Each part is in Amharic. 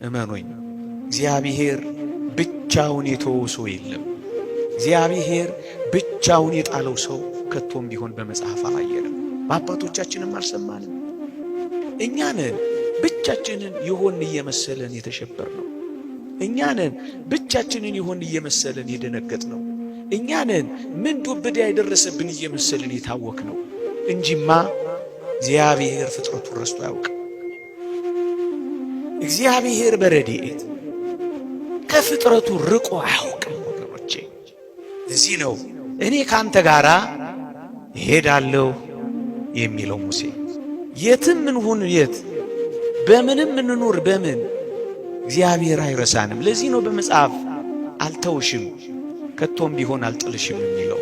እመኑኝ፣ እግዚአብሔር ብቻውን የተወው ሰው የለም። እግዚአብሔር ብቻውን የጣለው ሰው ከቶም ቢሆን በመጽሐፍ አላየንም፣ በአባቶቻችንም አልሰማንም። እኛንን ብቻችንን የሆን እየመሰለን የተሸበርነው። እኛንን ብቻችንን የሆን እየመሰለን የደነገጥነው። እኛንን ምን ዱብዳ የደረሰብን እየመሰለን የታወክነው እንጂማ እግዚአብሔር ፍጥረቱን ረስቶ አያውቅም። እግዚአብሔር በረድኤት ከፍጥረቱ ርቆ አያውቅም ወገኖቼ። እዚህ ነው እኔ ካንተ ጋራ እሄዳለሁ የሚለው ሙሴ። የትም እንሁን የት፣ በምንም እንኑር በምን እግዚአብሔር አይረሳንም። ለዚህ ነው በመጽሐፍ አልተውሽም ከቶም ቢሆን አልጥልሽም የሚለው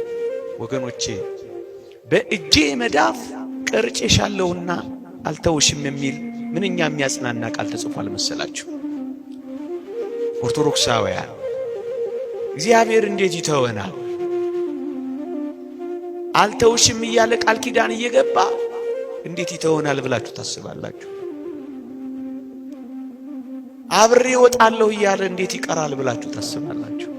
ወገኖቼ። በእጄ መዳፍ ቀርጬሻለሁና አልተውሽም የሚል ምንኛ የሚያጽናና ቃል ተጽፏል መሰላችሁ? ኦርቶዶክሳውያን እግዚአብሔር እንዴት ይተወናል? አልተውሽም እያለ ቃል ኪዳን እየገባ እንዴት ይተወናል ብላችሁ ታስባላችሁ? አብሬ እወጣለሁ እያለ እንዴት ይቀራል ብላችሁ ታስባላችሁ?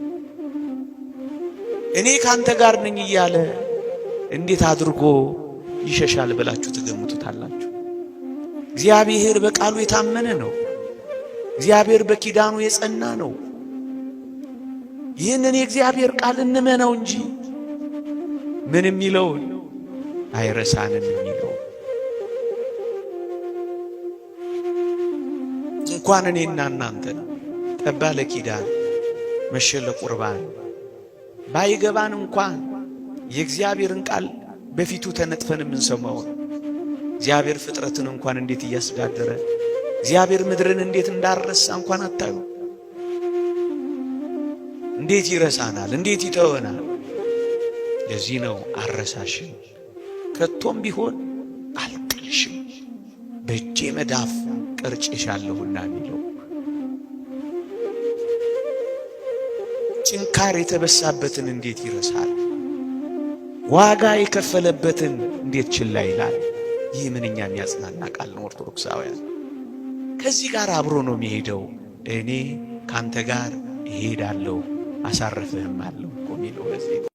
እኔ ካንተ ጋር ነኝ እያለ እንዴት አድርጎ ይሸሻል ብላችሁ ትገምቱታላችሁ? እግዚአብሔር በቃሉ የታመነ ነው። እግዚአብሔር በኪዳኑ የጸና ነው። ይህንን የእግዚአብሔር ቃል እንመነው እንጂ ምን የሚለውን አይረሳንም የሚለው እንኳን እኔና እናንተ ጠባ ለኪዳን መሸ ለቁርባን ባይገባን እንኳን የእግዚአብሔርን ቃል በፊቱ ተነጥፈን የምንሰማው እግዚአብሔር ፍጥረትን እንኳን እንዴት እያስተዳደረ እግዚአብሔር ምድርን እንዴት እንዳረሳ እንኳን አታዩ። እንዴት ይረሳናል? እንዴት ይተወናል? ለዚህ ነው አረሳሽም፣ ከቶም ቢሆን አልጥልሽም፣ በእጄ መዳፍ ቀርጬሻለሁና የሚለው። ጭንካር የተበሳበትን እንዴት ይረሳል? ዋጋ የከፈለበትን እንዴት ችላ ይላል? ይህ ምንኛ የሚያጽናና ቃል ነው ኦርቶዶክሳውያን። ከዚህ ጋር አብሮ ነው የሚሄደው። እኔ ካንተ ጋር እሄዳለሁ አሳርፍህም አለሁ እኮ የሚለው ለዚህ ነው።